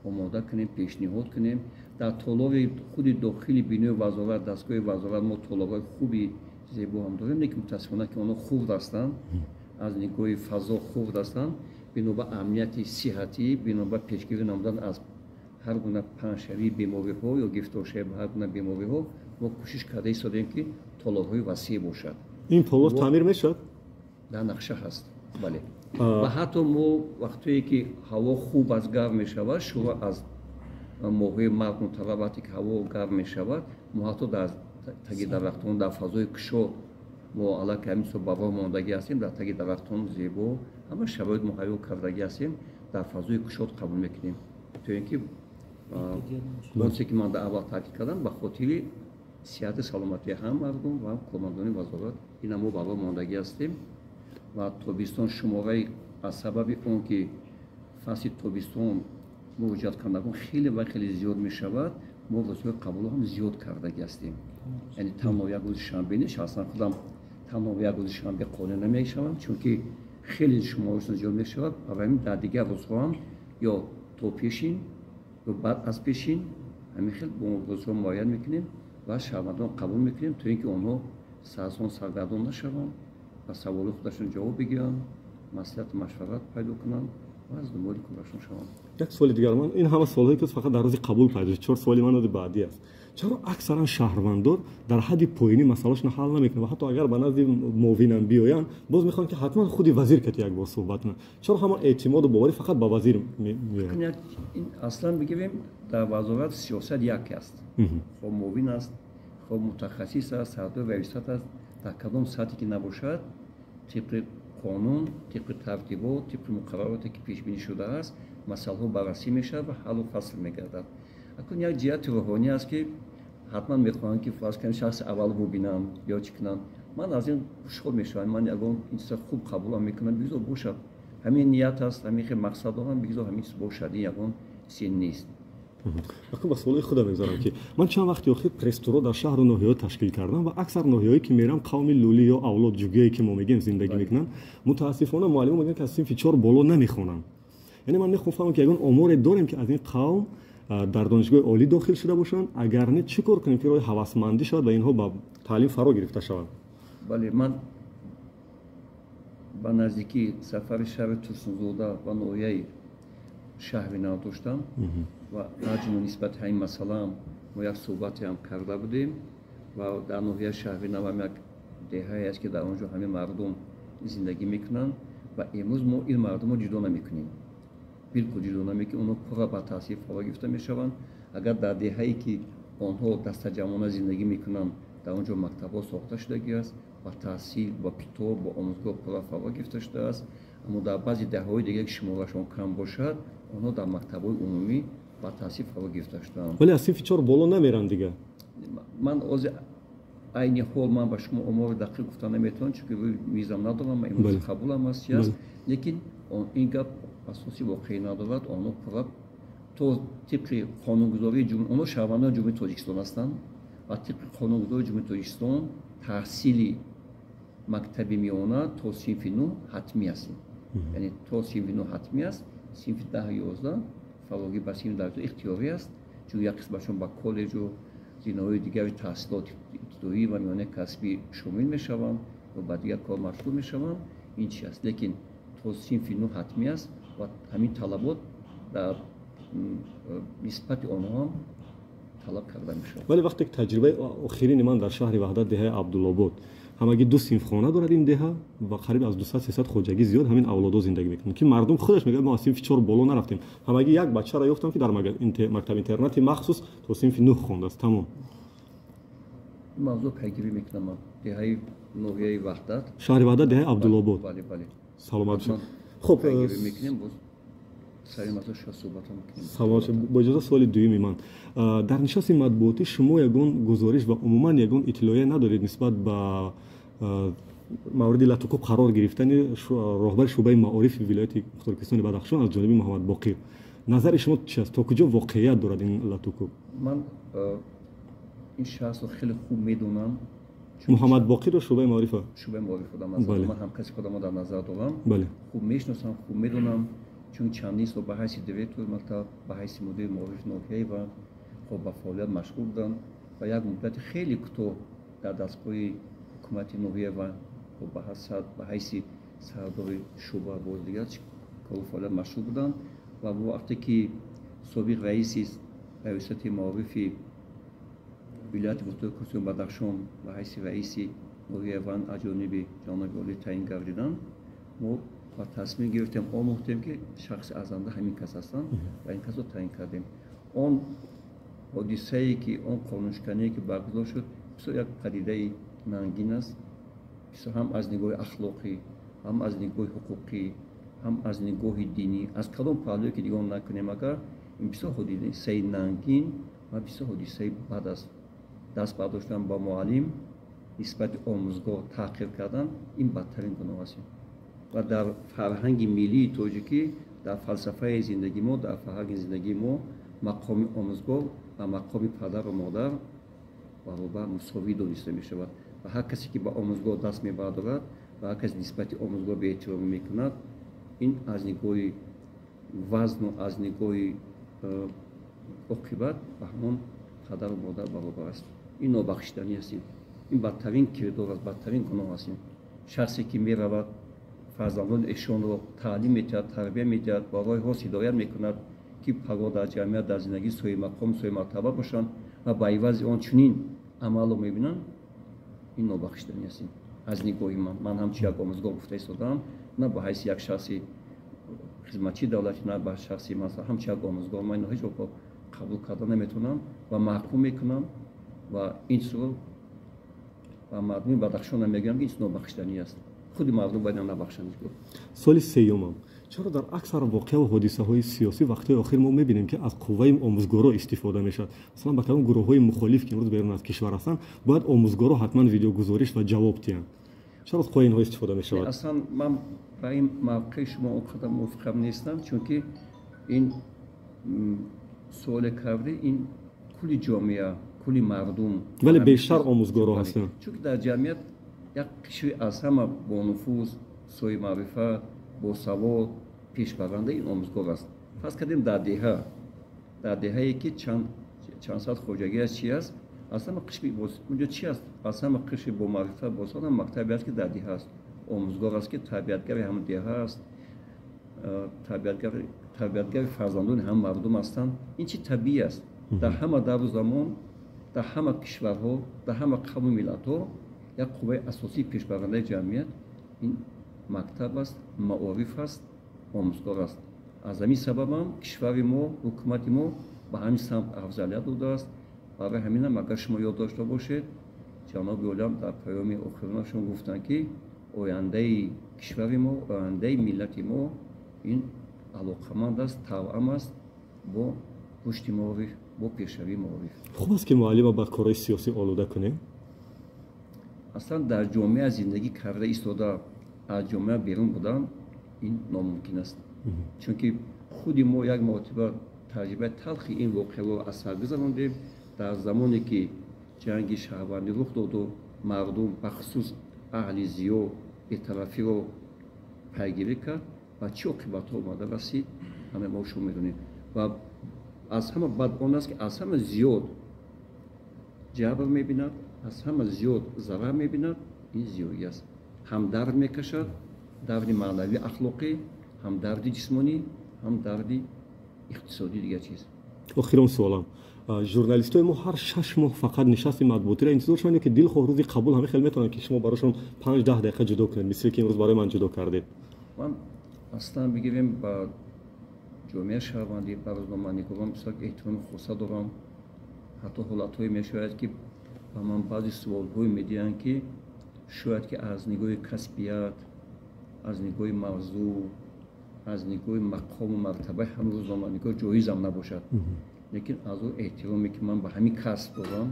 омода кунем, пешниҳод кунем. Дар толори худи дохили бинои вазорат, дастгоҳи вазорат мо толорҳои хуби зебо ҳам дорем, лекин мутаассифона, ки онҳо хурд ҳастанд, аз нигоҳи фазо хурд ҳастанд. бино ба амнияти сиҳатӣ, бино ба пешгирӣ намудан аз ҳар гуна паҳншавии бемориҳо ё гирифторшавӣ ба ҳар гуна бемориҳо, мо кӯшиш карда истодем, ки толорҳои васеъ бошад. Ин толор таъмир мешавад? Дар нақша ҳаст, бале. Ва ҳатто мо вақтое ки ҳаво хуб аст, гарм мешавад, шурӯъ аз моҳҳои март мутаваллад, вақте ки ҳаво гарм мешавад, мо ҳатто дар таги дарахтон, дар фазои кушод, мо аллакай ҳамин сол ба роҳ мондагӣ ҳастем, дар таги дарахтон зебо ҳама шароит муҳайё кардагӣ ҳастем, дар фазои кушод қабул мекунем, то ин ки онче ки ман дар аввал таъкид кардам, ба хотири сиҳати саломатии ҳам мардум ва ҳам кормандони вазорат, ина мо ба роҳ мондагӣ ҳастем. Ва тобистон шумораи, аз сабаби он ки фасли тобистон муроҷиаткунандагон хеле ва хеле зиёд мешавад, мо рӯзҳои қабулро ҳам зиёд кардагӣ ҳастем. Яъне танҳо як рӯзи шанбе нест, аслан худам танҳо як рӯзи шанбе қонеъ намешавам, чунки хеле шуморашон зиёд мешавад. Барои ҳамин дар дигар рӯзҳо ҳам ё то пешин ё баъд аз пешин ҳамин хел рӯзҳо муайян мекунем ва шаҳрвандон қабул мекунем, то ин ки онҳо сарсон саргардон нашаванд, ба саволи худашон ҷавоб бигиранд, маслиҳату машварат пайдо кунанд ва аз дунболи корашон шаванд. Як суоли дигар ман, ин ҳама суолҳое ки фақат дар рӯзи қабул пайдо шуд, чор суоли ман баъдӣ аст. Чаро аксаран шаҳрвандон дар ҳадди поёнӣ масъалашонро ҳал намекунанд ва ҳатто агар ба назди муовинам биёянд, боз мехоҳанд ки ҳатман худи вазир кати як бор суҳбат кунанд? Чаро ҳама эътимоду боварӣ фақат ба вазир меояд? Аслан бигирем, дар вазорат сиёсат як аст. Хоб муовин аст, хоб мутахассис аст, сардори раёсат аст, дар кадом сатҳе ки набошад, тибқи қонун, тибқи тартибот, тибқи муқаррароте ки пешбинӣ шудааст, масъалаҳо баррасӣ мешавад ва ҳаллу фасл мегардад. Акун як ҷиҳати рӯҳонӣ аст, ки ҳатман мехоҳанд, ки фарз кунем, шахси аввал бубинанд ё чӣ кунанд. Ман аз ин хушҳол мешавам, ман ягон ин чиза хуб қабулам мекунам, бигзор бошад. Ҳамин ният аст, ҳамин хел мақсад дорам, бигзор ҳамин чиз бошад, ин ягон чизе нест. Акун ба суоли худам мегузарам, ки ман чанд вақти охир пресс-туро дар шаҳру ноҳияҳо ташкил кардам ва аксар ноҳияҳое ки мерам, қавми лулӣ ё авлод ҷугие ки мо мегӯем зиндагӣ мекунанд, мутаассифона муаллимо мегӯянд, ки аз синфи чор боло намехонанд. Яъне ман мехоҳам фаҳмам, ки ягон оморе дорем, ки аз ин қавм дар донишгоҳи олӣ дохил шуда бошанд, агар не, чӣ кор кунем, ки роҳи ҳавасмандӣ шавад ва инҳо ба таълим фаро гирифта шаванд? Бале, ман ба наздикӣ сафари шаҳри Турсунзода ва ноҳияи шаҳри нав доштам ва аҷму нисбати ҳамин масъалаам мо як суҳбате ҳам карда будем. Ва дар ноҳияи шаҳри навам як деҳае аст, ки дар он ҷо ҳамин мардум зиндагӣ мекунанд ва имрӯз мо ин мардумро ҷудо намекунем, билкул ҷудо намекунем, онҳо пурра ба таҳсил фаро гирифта мешаванд. Агар дар деҳае ки онҳо дастаҷамъона зиндагӣ мекунанд, дар он ҷо мактабҳо сохта шудагӣ аст, ба таҳсил, ба китоб, ба омӯзгоҳ пурра фаро гирифта шудааст. Аммо дар баъзе деҳаҳои дигар, ки шуморашон кам бошад, онҳо дар мактабҳои умумӣ ба таҳсил фаро гирифта шудаанд. Вале аз синфи чор боло намеранд дигар. Ман ҳозир айни ҳол ман ба шумо омори дақиқ гуфта наметавонам, чунки рӯи мизам надорам, ман имрӯз қабулам аст, чи аст, лекин ин гап асоси воқеӣ надорад. Онҳо пурра то тибқи қонунгузории, онҳо шаҳрвандони Ҷумҳурии Тоҷикистон ҳастанд ва тибқи қонунгузории Ҷумҳурии Тоҷикистон таҳсили мактаби миёна то синфи нӯҳ ҳатмӣ аст, яъне то синфи нӯҳ ҳатмӣ аст. Синфи 10, 11 фарогӣ ба синфи 10 ихтиёрӣ аст, чун як қисмашон ба коллеҷу зинаҳои дигари таҳсилоти ибтидоӣ ва миёнаи касбӣ шомил мешаванд ва ба дигар кор машғул мешаванд. Ин чи аст, лекин то синфи нӯҳ ҳатмӣ аст ва ҳамин талабот дар нисбати онҳо ҳам талаб карда мешавад. Вале вақте ки таҷрибаи охирини ман дар шаҳри Ваҳдат, деҳаи Абдуллобод, ҳамагӣ ду синфхона дорад ин деҳа ва қариб аз 200-300 хоҷагӣ зиёд ҳамин авлодо зиндагӣ мекунанд, ки мардум худаш мегӯяд, мо аз синфи чор боло нарафтем. Ҳамагӣ як бачаро ёфтам, ки дар мактаби интернати махсус то синфи нӯҳ хондааст, тамом. Мавзӯъ пайгирӣ мекунам ман, деҳаи ноҳияи Ваҳдат. Шаҳри Ваҳдат, деҳаи Абдуллобод. Бале, бале. Саломат бошед. Хуб. Пайгирӣ мекунем, боз сари масъала шояд суҳбатам мекунем. Саломат бошед. Бо иҷоза, суоли дуюми ман: дар нишасти матбуотӣ шумо ягон гузориш ва умуман ягон иттилоия надоред нисбат ба мавриди латукӯб қарор гирифтани роҳбари шӯъбаи маорифи вилояти мухтори кӯҳистони Бадахшон аз ҷониби Муҳаммад Боқир? Назари шумо чи аст, то куҷо воқеият дорад ин латукӯб? Ман ин шахсро хеле хуб медонам. Муҳаммад Боқирро, шӯъбаи маорифа. Шӯъбаи маориф худам, ман ҳамкаси худамо дар назар дорам, хуб мешиносам, хуб медонам, чун чандин сол ба ҳайси директори мактаб, ба ҳайси мудири маорифи ноҳияи ва хоб ба фаъолият машғул будам ва як муддати хеле кӯтоҳ дар дастгоҳи ҳукумати ноҳия ва ба ҳайси сардори шӯъба боз дигар кору фаъолият машғул буданд ва вақте ки собиқ раиси раёсати маорифи вилояти мухтори Кӯҳистони Бадахшон ба ҳайси раиси ноҳияи Ванд аз ҷониби ҷаноби олӣ таъин гардиданд, мо ба тасмим гирифтем, омӯхтем, ки шахси арзанда ҳамин кас ҳастанд ва ин касро таъин кардем. Он ҳодисае ки, он қонуншикание ки баргузор шуд, бисёр як падидаи нангин аст, бисёр ҳам аз нигоҳи ахлоқӣ, ҳам аз нигоҳи ҳуқуқӣ, ҳам аз нигоҳи динӣ, аз кадом паҳлӯе ки нигоҳ накунем, агар ин бисёр ҳодисаи нангин ва бисёр ҳодисаи бад аст. Даст бардоштан ба муаллим, нисбати омӯзгор таҳқир кардан, ин бадтарин гуноҳ аст. Ва дар фарҳанги миллии тоҷикӣ, дар фалсафаи зиндагии мо, дар фарҳанги зиндагии мо мақоми омӯзгор ва мақоми падару модар баробар, мусовӣ дониста мешавад. Ва ҳар касе ки ба омӯзгор даст мебардорад ва ҳар касе нисбати омӯзгор беэҳтиромӣ мекунад, ин аз нигоҳи вазну аз нигоҳи оқибат ба ҳамон падару модар баробар аст. Ин нобахшиданӣ аст, ин бадтарин кирдор аст, бадтарин гуноҳ аст. Шахсе ки меравад, фарзандони эшонро таълим медиҳад, тарбия медиҳад, ба роҳи рост ҳидоят мекунад, ки пагоҳ дар ҷамъият, дар зиндагӣ соҳиби мақом, соҳиби мартаба бошанд ва ба ивази он чунин амалро мебинанд, ин нобахшиданӣ аст. Аз нигоҳи ман, ман ҳамчун як омӯзгор гуфта истодаам, на ба ҳайси як шахси хизматчии давлатӣ, на ба шахси масалан, ҳамчун як омӯзгор ман инро ҳеҷ гоҳ қабул карда наметавонам ва маҳкум мекунам ва ин чизро ба мардуми Бадахшонам мегӯям, ки ин чиз нобахшиданӣ аст. Худи мардум бояд набахшанд. Суоли сеюмам: чаро дар аксар воқеаву ҳодисаҳои сиёсӣ вақтҳои охир мо мебинем, ки аз қувваи омӯзгоро истифода мешавад? Масалан, ба кадом гурӯҳҳои мухолиф, ки имрӯз берун аз кишвар ҳастанд, бояд омӯзгоро ҳатман видеогузориш ва ҷавоб диҳанд? Чаро аз қувваи инҳо истифода мешавад? Аслан ман ба ин мавқеи шумо он қадар мувофиқам нестам, чунки ин суоле кардӣ, ин кулли ҷомеа, кулли мардум. Вале бештар омӯзгоро ҳастанд. Чунки дар ҷамъият як қишри аз ҳама бонуфуз, соҳиби маърифат, босавод, пешбаранда ин омӯзгор аст. Фарз кардем, дар деҳа, дар деҳае ки чанд сад хоҷагӣ аст, чи аст, аз ҳама қишри унҷо чи аст, аз ҳама қишри бомаърифат, босавод ҳам мактабе аст, ки дар деҳа аст, омӯзгор аст, ки тарбиятгари ҳама деҳа аст, тарбиятгари фарзандони ҳама мардум ҳастанд. Ин чи табиӣ аст. Дар ҳама давру замон, дар ҳама кишварҳо, дар ҳама қавму миллатҳо як қувваи асосии пешбарандаи ҷамъият ин мактаб аст, маориф аст, омӯзгор аст. Аз ҳамин сабабам кишвари мо, ҳукумати мо ба ҳамин самт афзалият додааст. Барои ҳаминам, агар шумо ёд дошта бошед, ҷаноби олиам дар паёми охиронашон гуфтанд, ки ояндаи кишвари мо, ояндаи миллати мо ин алоқаманд аст, тавъам аст бо рушди маориф, бо пешравии маориф. Хуб аст, ки муаллима ба корҳои сиёсӣ олуда кунем? Аслан дар ҷомеа зиндагӣ карда истода аз ҷомеа берун будан ин номумкин аст, чунки худи мо як маротиба таҷрибаи талхи ин воқеаро аз сар гузарондем. Дар замоне ки ҷанги шаҳрвандӣ рух доду мардум, бахусус аҳли зиё, бетарафиро пайгирӣ кард ва чӣ оқибатҳо омада расид, ҳама мо шумо медонем. Ва аз ҳама бад он аст, ки аз ҳама зиёд ҷабр мебинад, аз ҳама зиёд зарар мебинад ин зиёӣ аст. Ҳам дард мекашад, дарди маънавӣ, ахлоқӣ, ҳам дарди ҷисмонӣ, ҳам дарди иқтисодӣ, дигар чиз. Охирон суолам: журналистои мо ҳар 6 моҳ фақат нишасти матбуотиро интизор шаванд ё ки дилхоҳ рӯзи қабул ҳамин хел метавонанд, ки шумо барошон 5-10 дақиқа ҷудо кунед, мисли ки имрӯз барои ман ҷудо кардед? Ман аслан бигирем, ба ҷомеаи шаҳрвандӣ, ба рӯзноманигорон бисёр эҳтироми хоса дорам. Ҳатто ҳолатҳое мешавад, ки ба ман баъзе суолҳое медиҳанд, ки шояд ки аз нигоҳи касбият, аз нигоҳи мавзӯъ, аз нигоҳи мақому мартабаи ҳамин рӯзноманигор ҷоизам набошад, лекин аз он эҳтироме ки ман ба ҳамин касб дорам,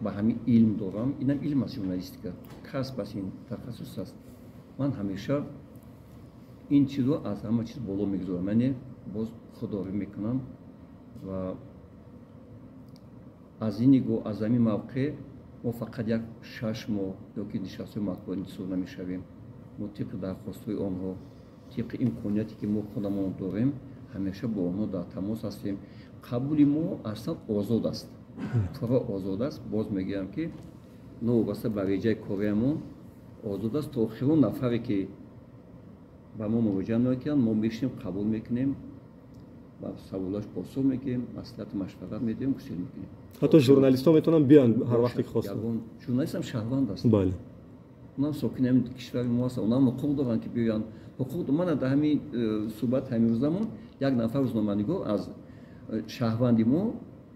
ба ҳамин илм дорам, инам илм аст, журналистика касб аст, ин тахассус аст, ман ҳамеша ин чизро аз ҳама чиз боло мегузорам, яъне боз худдорӣ мекунам. Ва аз ин нигоҳ, аз ҳамин мавқеъ мо фақат як 6 моҳ ё ки нишастҳои матбуот интизор намешавем. Мо тибқи дархостҳои онҳо, тибқи имконияте ки мо худамон дорем, ҳамеша бо онҳо дар тамос ҳастем. Қабули мо аслан озод аст, пурра озод аст. Боз мегӯям, ки новобаста ба реҷаи кориамон озод аст. То охирон нафаре ки Ба мо муроҷиат мекунанд, мо мешинем, қабул мекунем, ба саволаш посух мегӯем, маслиҳату машварат медиҳем, гусел мекунем. Ҳатто журналистҳо метавонанд биёянд ҳар вақте ки хостанд. Журналист ҳам шаҳрванд аст. Бале. Онам сокини ҳамин кишвари мо ҳастанд, онам ҳуқуқ доранд ки биёянд. Ҳуқуқ мана дар ҳамин суҳбат ҳамин рӯзамон як нафар рӯзноманигор аз шаҳрванди мо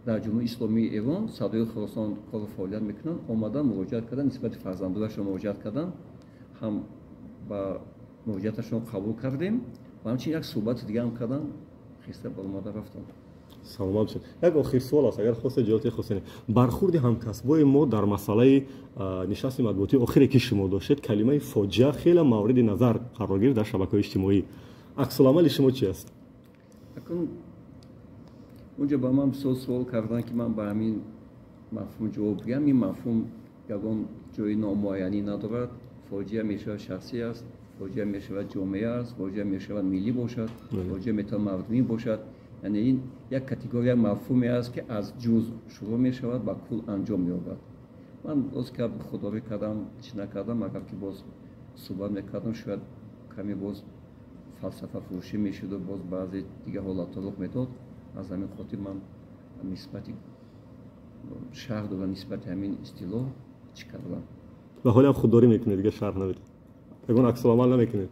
дар Ҷумҳурии Исломии Эрон, Садои Хуросон кору фаъолият мекунанд, омадан муроҷиат карданд, нисбати фарзандояшон муроҷиат карданд, ҳам ба муроҷиаташон қабул кардем ва ҳамчунин як суҳбати дига ҳам карданд, хиста баромада рафтанд. Саломат бошед. Як охир суол аст, агар хостед ҷавоб диҳед, хостед. Бархурди ҳамкасбои мо дар масъалаи нишасти матбуотии охире ки шумо доштед, калимаи фоҷиа хеле мавриди назар қарор гирифт дар шабакаҳои иҷтимоӣ. Аксуламали шумо чи аст? Акун унҷо ба ман бисёр суол карданд, ки ман ба ҳамин мафҳум ҷавоб бигӯям. Ин мафҳум ягон ҷои номуайянӣ надорад. Фоҷиа мешавад шахсӣ аст, фоҷиа мешавад ҷомеа аст, фоҷиа мешавад миллӣ бошад, фоҷиа метавонад мардумӣ бошад. Яъне ин як категория, як мафҳуме аст, ки аз ҷузъ шурӯъ мешавад, ба кул анҷом меёбад. Ман боз ки худдорӣ кардам, чӣ накардам, агар ки боз суҳбат мекардам, шояд каме боз фалсафафурӯшӣ мешуду боз баъзе дигар ҳолатҳо рух медод. Аз ҳамин хотир ман нисбати шарҳ додам, нисбати ҳамин истилоҳ чӣ кардам. Ва ҳоле ҳам худдорӣ мекунед, дигар шарҳ намедиҳед, ягон аксуламал намекунед?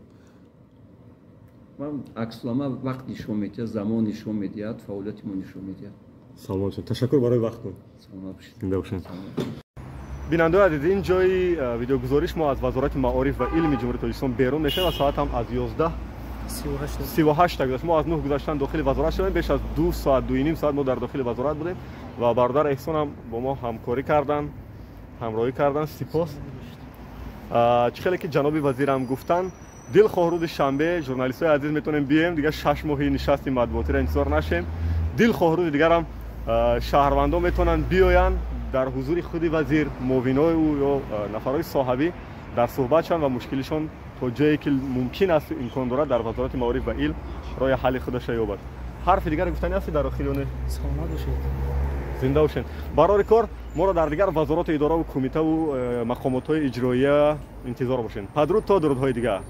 Ман аксуламал вақт нишон медиҳад, замон нишон медиҳад, фаъолияти мо нишон медиҳад. Саломат бошед. Ташаккур барои вақтон. Саломат бошед. Зинда бошед. Бинандаои азиз, ин ҷои видеогузориш мо аз Вазорати маориф ва илми Ҷумҳурии Тоҷикистон берун мешавем ва соат ҳам аз 11:38 гузашт. Мо аз 9 гузаштан дохили вазорат шудем. Беш аз 2 соат, 2.5 соат мо дар дохили вазорат будем ва бародар Эҳсон ҳам бо мо ҳамкорӣ карданд, ҳамроҳӣ карданд. Сипос. Чӣ хеле ки ҷаноби вазирам гуфтанд, дилхоҳ рӯзи шанбе журналистҳои азиз метавонем биёем, дигар 6 моҳи нишасти матбуотиро интизор нашем. Дилхоҳ рӯзи дигарам шаҳрвандон метавонанд биёянд дар ҳузури худи вазир, муовинои ӯ ё нафарҳои соҳавӣ дар суҳбат шаванд ва мушкилишон то ҷое ки мумкин аст, имкон дорад, дар Вазорати маориф ва илм роҳи ҳалли худаша ёбад. Ҳарфи дигаре гуфтани ҳасти дар охир ё не? Саломат бошед. Зинда бошед. Барори кор моро дар дигар вазороту идораву кумитаву мақомотҳои иҷроия интизор бошед. Падруд то дурудҳои дигар.